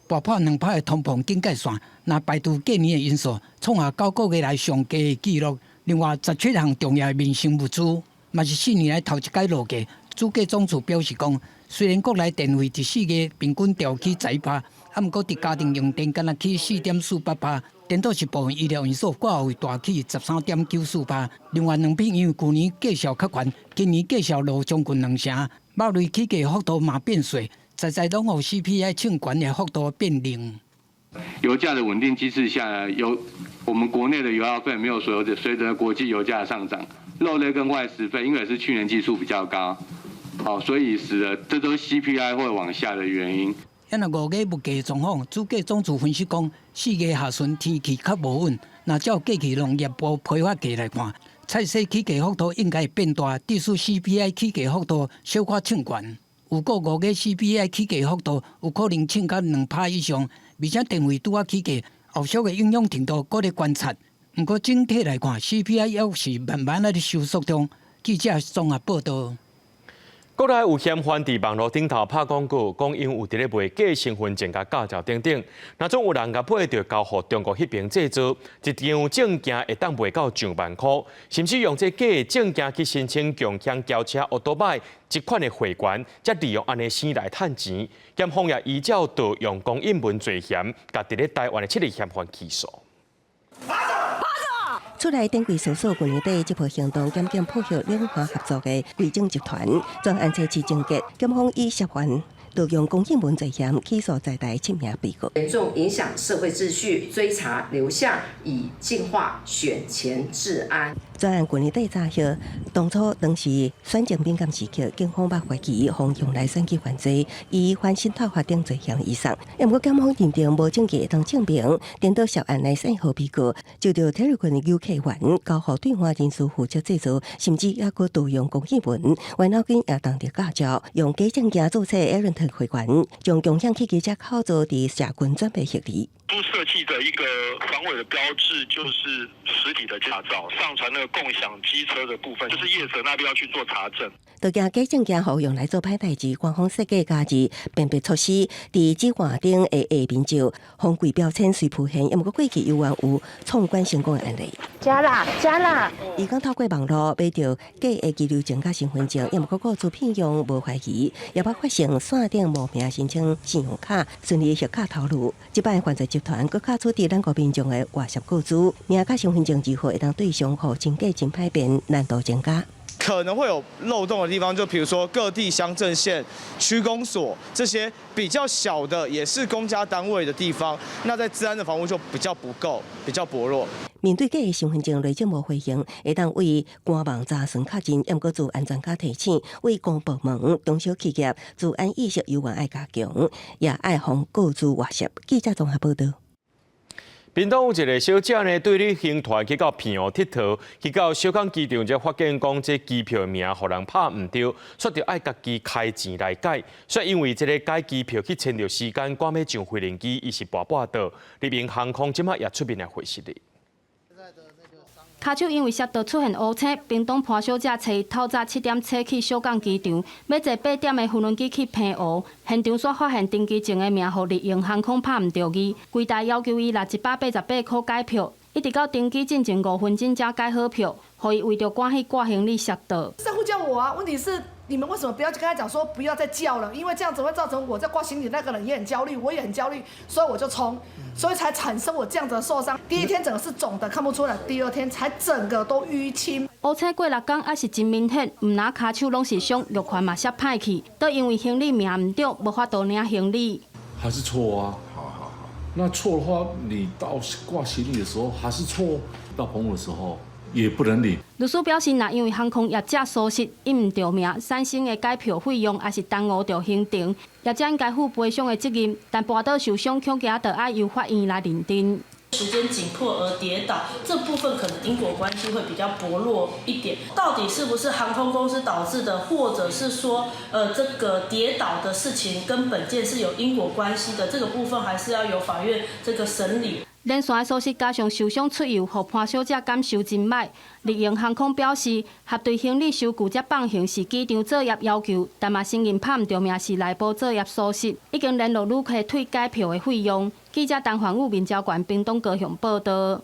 跋破2%的通膨警戒線。若排除過年的因素，創下9個月來上低的紀錄。另外，17項重要的民生物資，嘛是4年來頭一擺落價。主計總處表示講，雖然國內電費佇4月平均調起11%，啊，毋過佇家庭用電干焦起4.48%，顛倒是部分醫療院所掛號費大起13.94%。另外兩品因為舊年價數較懸，今年價數落將近兩成，肉類起價幅度嘛變細，在在攏予 CPI 衝懸的幅度變零。油價的穩定機制下，油我們國內的油耗費沒有隨著隨著國際油價上漲，肉類跟外食費因為是去年基數比較高。好，所以使得這都 CPI 會往下的原因。啊若5月物價狀況，主計總處分析講，4月下旬天氣較無穩，若照過去農業部批發價來看，菜蔬起價幅度應該會變大，致使 CPI 起價幅度小可衝懸。預估5月 CPI 起價幅度有可能衝到2%以上，而且電費拄仔起價，後續的影響程度閣咧觀察。毋過整體來看，CPI 猶是慢慢仔咧收縮中。記者綜合報道。國內有嫌犯佇網路頂頭拍廣告，講𪜶有佇咧賣假身份證佮駕照等等。若總有人共買著交予中國彼爿製造，一張證件會當賣到上萬箍，甚至用這假證件去申請共享轎車、歐多擺這款的會員，才利用按呢生來趁錢。檢方也依照盜用公印文罪嫌，共佇咧台灣的七个嫌犯起訴。出來典櫃搜索，去年底這波行動，檢警破獲兩岸合作的規整集團，專案測試終結，檢方以涉犯盜用公印文罪嫌起訴在台七名被告，嚴重影響社會秩序，追查流向以淨化選前治安。專案去年底查獲，當初當時選情敏感時刻，警方捌懷疑予用來選舉犯罪，以反滲透法等罪行移送。毋過檢方認定無證據會當證明，顛倒涉案來選號被告，就著體育館遊客員交予對岸人士負責製造，甚至猶閣盜用公印文，歪腦筋也當著駕照，用假證件註冊 Aaron 會員，將共享汽機車口座佇社群轉賣獲利。初設計的一個防偽的標誌就是實體的駕照，上傳那個共享機車的部分，就是業者那邊要去做查證。都驚假證件予用來做歹代誌，官方設計加入辨別措施，佇指環頂的下面照防偽標籤雖浮現，毋過過去猶原有闖關成功的案例。加啦加啦！伊講透過網路買著假的居留證佮身份證，毋過個資騙用無懷疑，也捌發生線頂冒名申請信用卡，順利刷卡逃入。這擺犯罪集團閣較處置咱國民眾的外泄個資，名佮身份證字號會當對上，予真假真歹辨，難度增加。可能會有漏洞的地方，就比如說各地鄉鎮縣區公所這些比較小的，也是公家單位的地方，那在資安的防護就比較不夠，比較薄弱。面對假的身份證累積無回應，會當為官網查詢確認，毋過資安專家提醒，對公部門、中小企業資安意識猶原愛加強，也愛防個資外泄。記者綜合報道。屏東有一个小姐呢，對旅行團去到澎湖𨑨迌，去到小港機場才發現講這機票名予人拍毋著，煞著愛家己開錢來改。所以因為這个改機票去延著時間，趕欲上飛行機，伊是跋跋倒。立榮航空這擺也出面來回釋。跤手因為摔倒出現烏青，屏東潘小姐揣伊透早7點車去小港機場，欲坐8點的飛輪機去澎湖，現場煞發現登機證的名予立榮航空拍毋著字，櫃台要求伊688箍改票，一直到登機進前5分鐘才改好票，予伊為著趕去掛行李摔倒。是呼叫我啊，問題是你們為什麼不要跟他講說不要再叫了？因為這樣子會造成我在掛行李那個人也很焦慮，我也很焦慮，所以我就衝，所以才產生我這樣子的受傷。第一天整個是腫的，看不出來；第二天才整個都淤青。烏青過六工猶是真明顯，毋但跤手攏是傷，肉環嘛摔歹去，都因為行李名毋對，無法度領行李。還是錯啊！好好好，那錯的話，你到掛行李的時候還是錯，到澎湖的時候也不能領。律師表示，若因為航空業者疏失，印毋著名，產生的改票費用，抑是耽誤著行程，業者應該負賠償的責任。但跋倒受傷，恐驚著愛由法院來認定。時間緊迫而跌倒，這部分可能因果關係會比較薄弱一點。到底是不是航空公司導致的，或者是說，這個跌倒的事情跟本件是有因果關係的，這個部分還是要由法院這個審理。連線的疏失加上受傷出遊，予潘小姐感受真歹。立榮航空表示，核對行李收據才放行是機場作業要求，但嘛承認拍毋著名是內部作業疏失，已經聯絡旅客退改票的費用。記者陳環宇、民交館屏東高雄報道。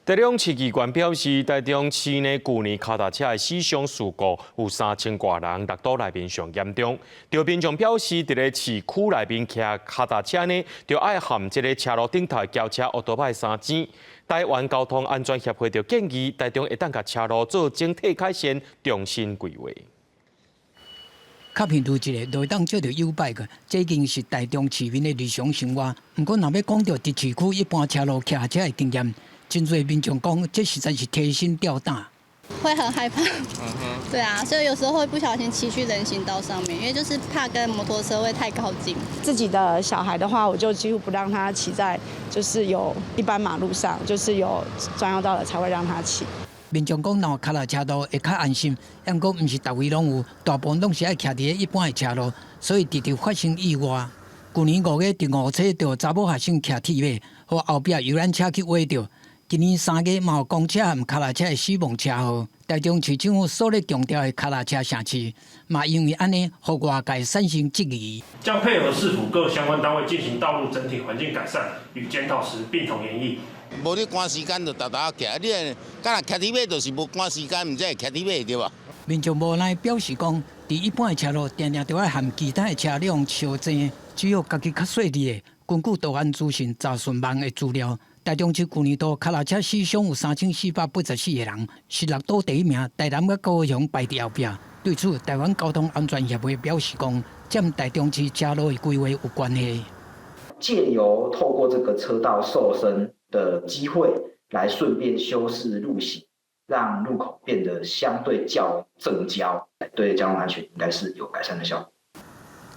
台中市機關表示，台中市呢，舊年跤踏車的死傷事故有3000外人，六都內面上嚴重。著民眾表示，佇咧市區內面騎跤踏車呢，著愛含這个車路頂頭轎車烏托邦相爭。台灣交通安全協會就建議，台中會當共車路做整體改善，重新規劃。較頻拄一个，就會當借著YouBike，這已經是台中市民的日常生活。毋過，若欲講著佇市區一般車路騎車的經驗，真濟民眾講，這實在是提心吊膽。會很害怕，對啊，所以有時候會不小心騎去人行道上面，因為就是怕跟摩托車會太靠近。自己的小孩的話，我就幾乎不讓他騎在就是有一般馬路上，就是有專用道的才會讓他騎。民眾講，若有跤踏車道會較安心，毋過毋是逐位攏有，大部分攏是愛騎佇咧一般的車路，所以常常發生意外。舊年5月佇五車著查某學生騎鐵馬，予後壁遊覽車去搲著。今年3月嘛有公車和跤踏車的死亡車禍。台中市政府所咧強調的跤踏車城市，嘛因為按呢，予外界產生質疑。將配合市府各相關單位進行道路整體環境改善與檢討時，並同研議。無你趕時間就沓沓仔徛，你敢若徛佇尾就是無趕時間，毋知會徛佇尾對無？民眾無奈表示講，佇一般的車路，定定著愛和其他的車輛相爭，只有家己較細膩的，根據道安資訊查詢網的資料，台中市舊年度跤踏車死傷有3484個人，是六都第一名，台南佮高雄排佇後壁。對此，台灣交通安全協會表示講，這和台中市車路的規劃有關係。借由透過這個車道瘦身的機會，來順便修飾路型，讓路口變得相對較正焦，對交通安全應該是有改善的效果。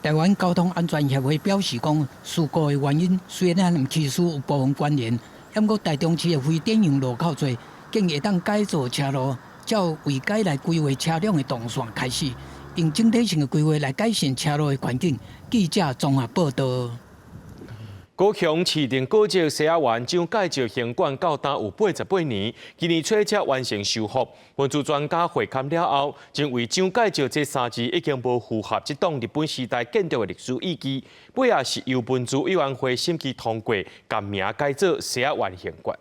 台灣交通安全協會表示講，事故的原因雖然和騎士有部分關聯，毋過台中市的非典型路口濟，建議會當改造車路，照位階來規劃車輛的動線開始，用整體性的規劃來改善車路的環境。記者綜合報道。高雄市定古蹟西仔灣蔣介石行館到今有88年，今年初才完成修復。文資專家會勘了後，認為蔣介石這三字已經無符合這棟日本時代建築的歷史意義，尾仔是由文資委員會審議通過，共名改做西仔灣行館。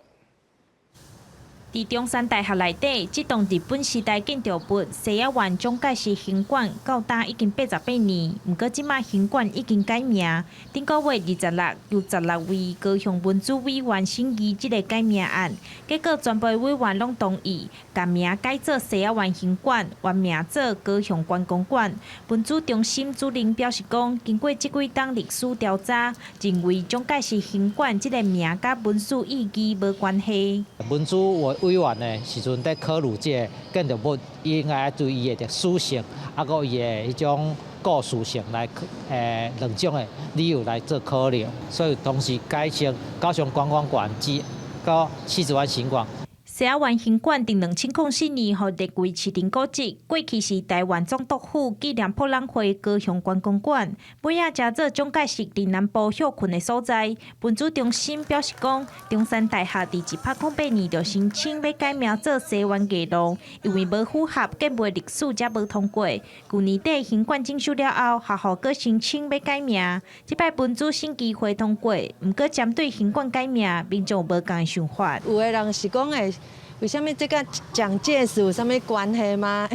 佇中山大學內底，這棟日本時代建築物西仔灣蔣介石行館，到今已經88年。毋過這馬行館已經改名。頂個月26，由16位高雄文資委員審議這個改名案，結果全部委員攏同意，共名改做西仔灣行館，原名做高雄觀光館。文資中心主任表示講，經過這幾冬歷史調查，認為蔣介石行館這個名佮文史意義無關係。文資委員的時陣，佇考慮這个建築物應該對伊的歷史性，啊，閣伊的彼種故事性來兩種的理由來做考量，所以同時改稱高雄觀光館至到西子灣行館。西仔灣行館佇2004年予列為市定古蹟，過去是臺灣總督府紀念博覽會高雄觀光館，尾仔才做蔣介石佇南部歇睏的所在。文資中心表示講，中山大學佇108年就申請欲改名做西灣藝廊，因為無符合建物歷史，才無通過。舊年底行館整修了後，學校閣申請欲改名，這擺文資審議會通過，毋過針對行館改名，民眾無仝想法。有的人是講會。為啥物這佮蔣介石有啥物關係嗎？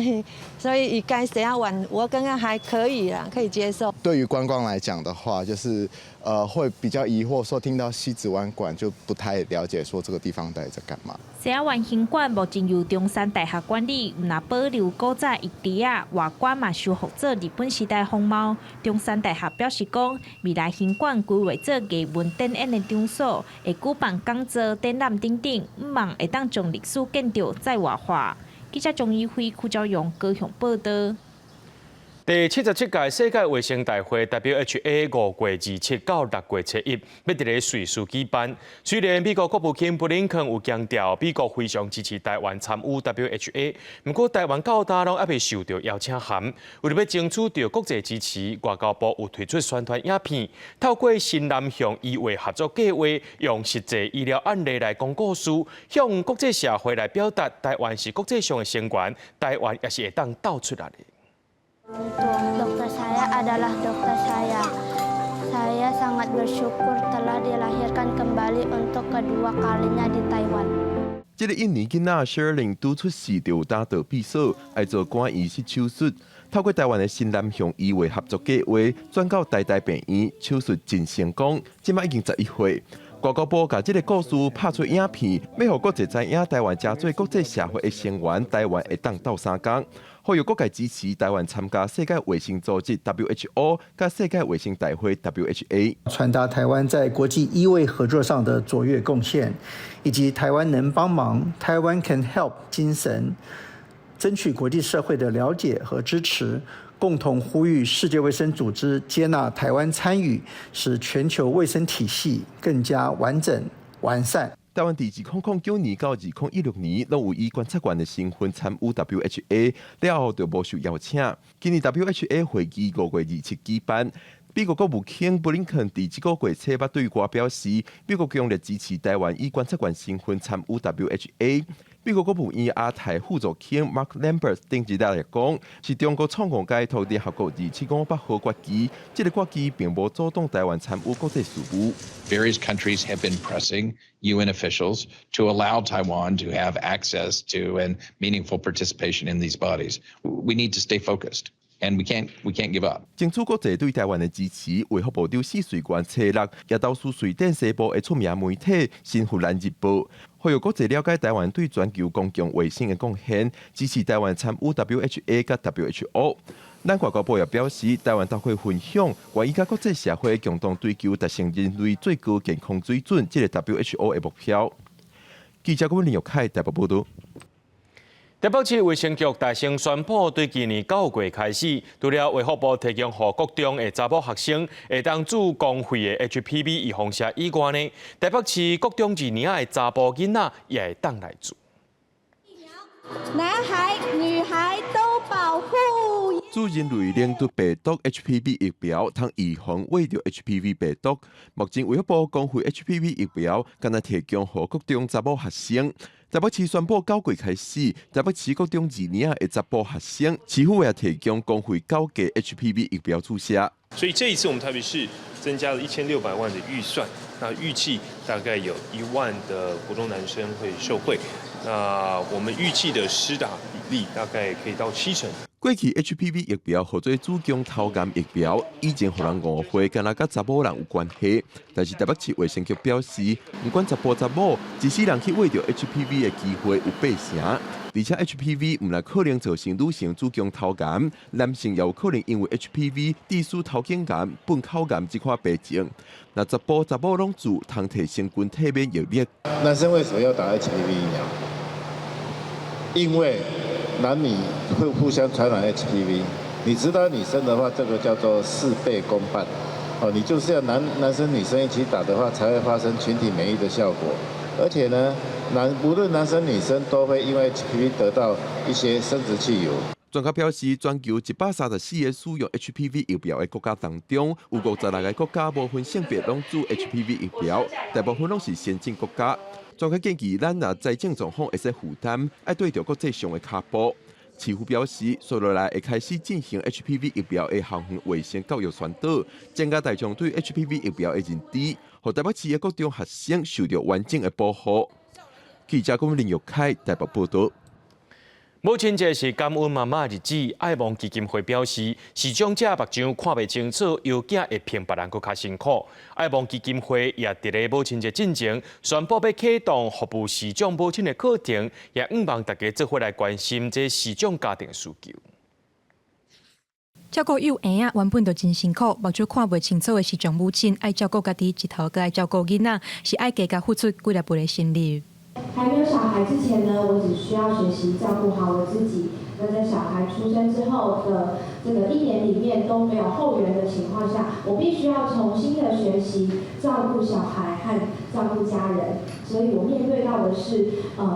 所以伊改西仔灣，我感覺還可以啦，可以接受。對於觀光來講的話，就是會比較疑惑，說聽到西子灣館就不太了解，說這個地方到底在幹嘛。西仔灣行館目前由中山大學管理，毋但保留古早遺址仔，外觀嘛修復做日本時代風貌。中山大學表示講，未來行館規劃做藝文展演的場所，會舉辦講座、展覽等等，向望會當將歷史建築再活化。記者鍾怡輝、柯昭勇高雄報道。第77屆世界衛生大會 WHA 5月27到6月7日，欲佇咧瑞士舉辦。雖然美國國務卿布林肯有強調，美國非常支持台灣參與 WHA，毋過台灣到今攏猶未受著邀請函。為著欲爭取著國際支持，外交部有推出宣傳影片，透過新南向醫衛合作計劃，用實際醫療案例來講故事，向國際社會來表達台灣是國際上的成員，台灣也是會當鬥出力的。 Dokter saya adalah dokter saya. Saya sangat bersyukur telah dilahirkan kembali untuk kedua kalinya di Taiwan. 這个印尼囡仔 Sherlyn 拄出世就有膽道閉鎖，愛做肝移植手術。透過台灣的新南向醫衛合作計劃，轉到台大病院，手術真成功，這馬已經11歲。外交部共這个故事拍出影片，欲予國際知影台灣誠做國際社會的成員，台灣會當鬥相共，呼籲各界支持台灣參加世界衛生組織 WHO 佮世界衛生大會 WHA，傳達台灣在國際醫衛合作上的卓越貢獻，以及台灣能幫忙、Taiwan can help 精神，爭取國際社會的了解和支持。共同呼籲世界衛生組織接納台灣參與，使全球衛生體系更加完整完善。台灣佇2009年到2016年，攏有以觀察員的身份參與 WHA，了後就無受邀請。今年 WHA 會議5月27舉辦，美國國務卿布林肯佇這個月初捌對外表示，美國強烈支持台灣以觀察員身份參與 WHA，美國國務院亞太副助卿 Mark Lambert 頂一日也講，是中國錯誤解讀聯合國2758號決議，這个決議並無阻擋台灣參與國際事務。 Various countries have been pressing UN officials to allow Taiwan to have access to and meaningful participation in these bodies. We need to stay focused. And we can't give up. 爭取國際對台灣的支持，衛福部長施瑞元初六也投書瑞典西部的出名媒體《新芬蘭日報》，呼籲國際了解台灣對全球公共衛生的貢獻，支持台灣參與 WHA 佮 WHO。咱外交部也表示，台灣透過分享，願意佮國際社會共同追求達成人類最高健康水準，這个 WHO 的目標。記者郭林玉凱台北報導。台北市衛生局大聲宣布，對今年9月開始，除了衛福部提供予國中的查某學生會當注公費的 HPV 預防射以外呢，台北市國中二年的查埔囡仔也會當來注。男孩、女孩都保護。注人類輪毒病毒 HPV 疫苗，通預防秽著 HPV 病毒。目前衛福部公費 HPV 疫苗，干焦提供予國中查某學生。台北市宣布9月開始，台北市國中二年的查埔學生，市府也提供公費九價 HPV 疫苗注射。所以這一次我們台北市增加了1600萬的預算，那預計大概有1萬的國中男生會受惠。那我們預計的施打比例大概可以到70%。過去 HPV 疫苗號做子宮頭癌疫苗，以前予人誤會，干焦佮查某人有關係。但是台北市衛生局表示，毋管查埔查某，一世人去秽著 HPV 的機會有8成。而且 HPV 毋但可能造成女性子宮頭癌，男性也有可能因為 HPV 致使頭頸癌、糞口癌這款病症。若查埔查某攏注，通提升群體免疫力。男生為什麼要打 HPV 疫苗？因為男女會互相傳染 HPV，你知道女生的話，這個叫做事倍功半，哦，你就是要男生女生一起打的話，才會發生群體免疫的效果。而且呢，無論男生女生都會因為 HPV 得到一些生殖器疣。專家表示，全球134個使用 HPV 疫苗的國家當中，有56個國家無分性別攏注 HPV 疫苗，大部分攏是先進國家。專家建議，咱若財政狀況會使負擔，愛綴著國際上的跤步。市府表示，紲落來會開始進行 HPV 疫苗的校園衛生教育宣導，增加大眾對 HPV 疫苗的認知，予台北市的國中學生受著完整的保護。記者郭林玉凱台北報導。母親節是感恩媽媽日子，愛望基金會表示，視障者目睭看袂清楚，搖囝會比別人閣較辛苦。愛望基金會也佇咧母親節進前宣布欲啟動服務視障母親的課程，也向望大家做伙來關心這視障家庭需求。照顧幼嬰仔原本就真辛苦，目睭看袂清楚的視障母親，愛照顧家己，一頭閣愛照顧囡仔，是愛加共付出幾若倍的心力。還沒有小孩之前呢，我只需要學習照顧好我自己。那在小孩出生之後的這個一年裡面都沒有後援的情況下，我必須要重新的學習照顧小孩和照顧家人。所以我面對到的是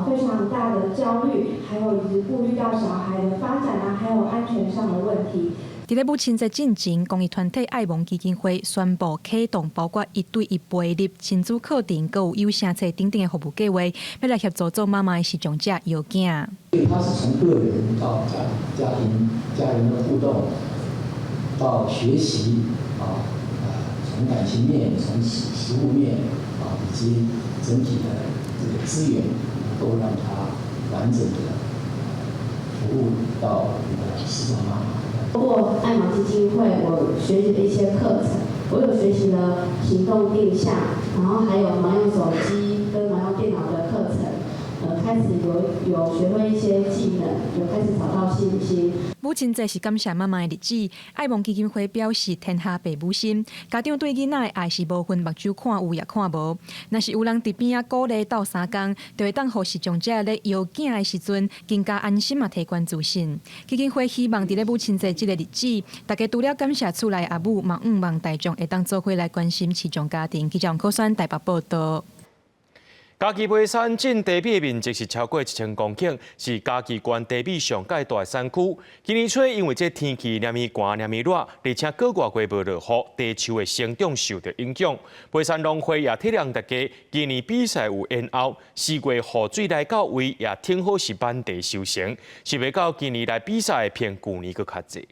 非常大的焦慮，還有以及顧慮到小孩的發展啊，還有安全上的問題。佇咧母親節進前，公益團體愛望基金會宣布啟動包括一對一陪入、親子課程、閣有有聲冊等等的服務計劃，欲來協助做媽媽的視障者搖囝。所以，他是從個人到家庭、家人的互動，到學習啊，從感情面、從食物面啊，以及整體的這個資源，能夠讓他完整的服務到我們的視障媽媽。通過愛望基金會，我學習了一些課程，我有學習了行動定向，然後還有盲用手機跟盲用電腦的課程，開始有學會一些技能，有開始找到信心。母親節是感謝媽媽的日子，愛望基金會表示，天下父母心，家長對囡仔的愛是無分目睭看有抑看無。若是有人佇邊仔鼓勵鬥相共，就會當予視障者咧搖囝的時陣更加安心嘛，提懸自信。基金會希望佇咧母親節這个日子，大家除了感謝厝內阿母，嘛向望大眾會當做伙來關心視障家庭。記者王可選台北報導。嘉義梅山鎮茶米的面積是超過1000公頃，是嘉義縣茶米上蓋大的產區。今年初因為這天氣連綿寒連綿熱，而且個月月無落雨，茶樹的生長受著影響。梅山農會也體諒大家，今年比賽有延後，4月雨水來到位，也挺好是滿茶收成。是袂到今年來比賽的比舊年閣較濟。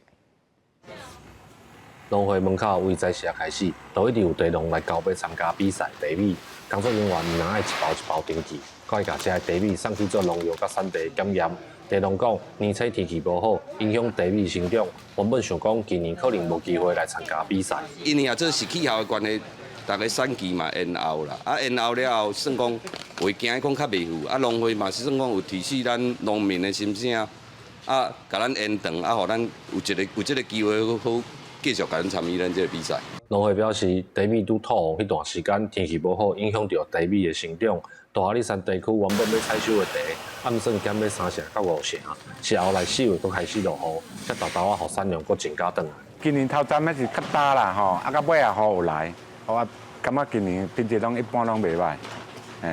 農會門口為早時開始，都一直有茶農來交欲參加比賽茶米。工作人員毋但愛一包一包登記，閣愛共這个茶米送去做農藥佮產地檢驗。茶農講，年初天氣無好，影響茶米生長。原本想講今年可能無機會來參加比賽。因為啊，這是氣候的關係，逐个產期嘛延後啦。啊，延後了後，算講會驚講較袂赴。啊，農會嘛是算講有提示咱農民的心聲，啊，共咱延長，啊，予咱有一个有這个機會好繼續共咱參與咱這个比賽。農會表示，茶米拄吐黃彼段時間天氣無好，影響著茶米的生長。大阿里山地區原本欲採收的茶，按算減欲3成到5成，是後來4月閣開始落雨，才沓沓仔予產量閣增加轉來。今年頭站仔是較焦啦吼，啊到尾仔雨有來，我感覺今年品質攏一般攏袂䆀，嘿，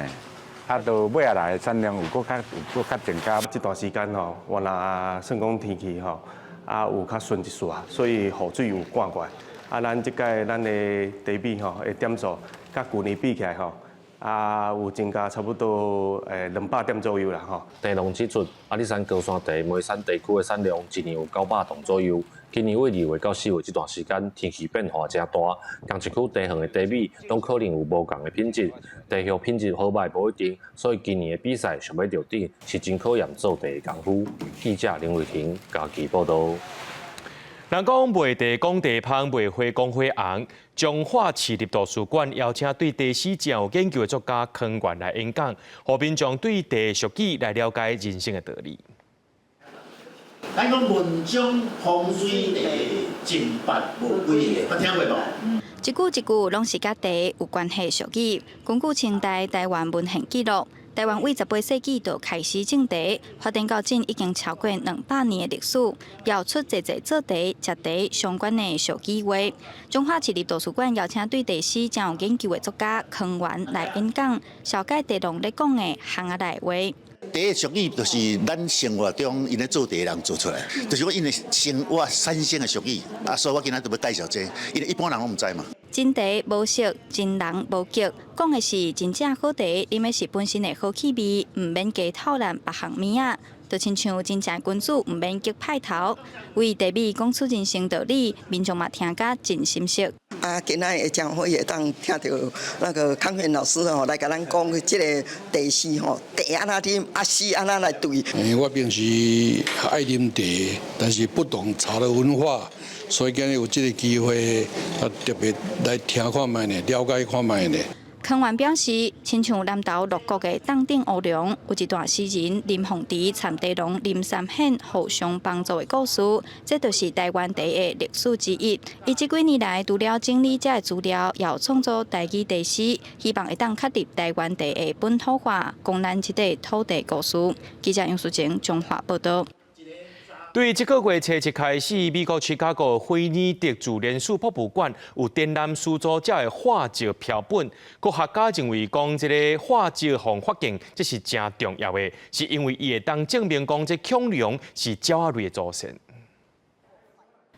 啊到尾仔來產量有閣較有閣較增加。這段時間吼，原來算講天氣吼，啊有較順一絲，所以雨水有灌過來。啊，咱這屆咱的茶米吼的點數，佮舊年比起來吼，啊有增加差不多200點左右啦吼。茶農指出，阿里山高山茶梅山地區的產量一年有900噸左右。今年為2月到4月這段時間，天氣變化誠大，仝一區茶園的茶米攏可能有無仝的品質，茶葉品質好䆀無一定，所以今年的比賽想欲著頂是真考驗做茶的功夫。記者林慧婷嘉義報導。人講賣茶講茶芳，賣花講花紅。彰化市立圖書館邀請對茶史誠有研究的作家康元來演講，予民眾對茶俗語來了解人生的道理。咱講文章風水茶，真捌無幾个，捌聽過無？一句一句攏是佮茶有關係俗語。根據清代臺灣文獻記錄，臺灣為18世紀就開始種茶，發展到今已經超過200年的歷史，也出濟濟做茶、食茶相關的俗語話。彰化市立圖書館邀請對茶史誠有研究的作家康元來演講，紹介茶農咧講的巷仔內話。茶的俗語就是咱生活中𪜶咧做茶的人做出來，就是講𪜶的生活產生的俗語。啊，所以我今仔就欲介紹這個，因為一般人攏毋知嘛。真茶無色，真人無格，講的是真正好茶，啉的是本身的好氣味，毋免加透濫別項物仔。就親像真正君子，毋免激派頭。為茶米講出人生道理，民眾嘛聽甲真心適。啊，今仔會真好會當聽著那個康元老師吼來共咱講這个茶詩吼，茶按怎啉，啊詩按怎來對。我平時愛啉茶，但是不懂茶的文化，所以今日有這个機會，啊特別來聽看覓呢，了解看覓呢。康元表示，親像南投鹿谷的凍頂烏龍，有一段詩人林鳳池參茶農林三顯互相幫助的故事，這就是臺灣茶的歷史之一。伊這幾年來，除了整理這个資料，也有創作台語茶詩，希望會當確立臺灣茶的本土化，講咱這塊土地故事。記者楊淑靜彰化報導。對這个月初七開始，美國芝加哥惠尼德自然史博物館有展覽始祖鳥的化石標本。科學家認為講，這个化石予發現，這是誠重要的，是因為伊會當證明講，這恐龍是鳥仔類的祖先。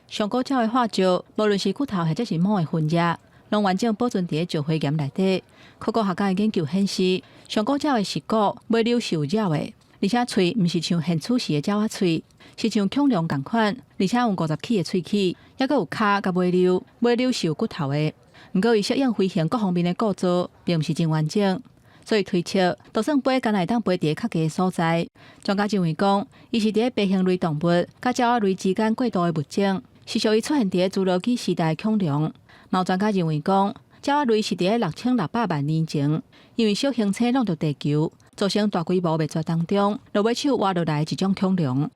上古鳥的化石，無論是骨頭或者是毛的分頁，攏完整保存佇石灰岩內底。考古學家的研究顯示，上古鳥的舌骨尾溜是有爪的，而且喙毋是像現此時的鳥仔喙，是像恐龍仝款，而且有50齒的喙齒，猶閣有跤佮尾溜，尾溜是有骨頭的。毋過伊適應飛行各方面的構造，並毋是真完整，所以推測，就算飛，敢若會當飛佇較低的所在。專家認為講，伊是佇咧爬行類動物佮鳥仔類之間過渡的物種，是屬於出現佇咧侏羅紀時代的恐龍。嘛有專家認為講，鳥仔類是佇咧6600萬年前，因為小行星挵著地球，造成大規模滅絕當中，落尾手活落來的一種恐龍。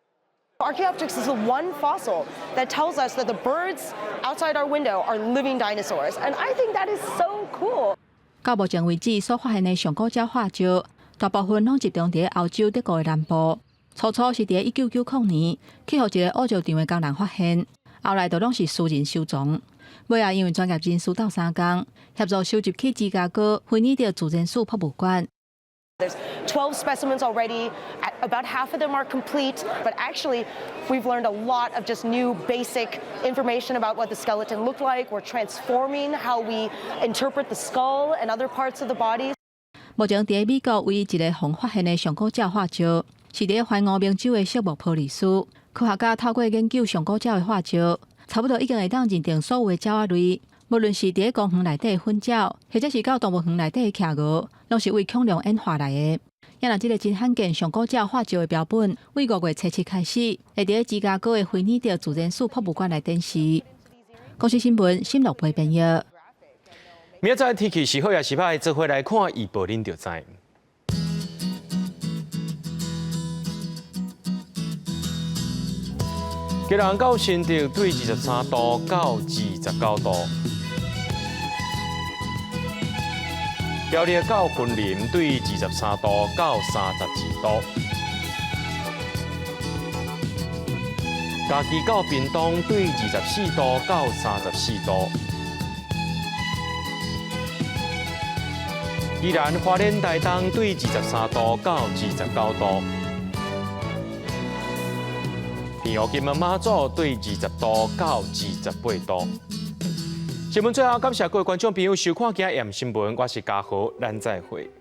Archaeopteryx is the one fossil that tells us that the birds outside our window are living dinosaurs, and I think that is so cool. 到目前為止所發現的上古鳥化石，大部分攏集中佇咧歐洲德國的南部。初初是佇咧1990年，去予一个挖石場的工人發現，後來就攏是私人收藏。尾仔因為專業人士鬥相共，協助收集去芝加哥惠尼德自然史博物館。There's 12 specimens already. About half of them are complete, but actually we've learned a lot of just new basic information about what the skeleton looked like. We're transforming how we interpret the skull and other parts of the body. 目前佇美國唯一一个予發現的上古鳥化石，是佇懷俄明州的色木波利斯。科學家透過研究上古鳥的化石，差不多已經會當認定所有的鳥仔類，無論是佇公園內底的糞鳥，或者是到動物園內底的企鵝，攏是為恐龍演化來的。也若這个真罕見上古鳥化石的標本，為5月初7開始，會佇芝加哥的菲尼德自然史博物館來展示。公視新聞，新樂培編譯。明仔載天氣是好抑是䆀，做伙來看預報，恁就知。基隆到新竹對23度到29度，苗栗到雲林對23度到32度，嘉義到屏東對24度到34度，宜蘭花蓮台東對23度到29度。澎湖金門馬祖對20度到28度。新聞最後，感謝各位觀眾朋友收看今日新聞，我是嘉豪，咱再會。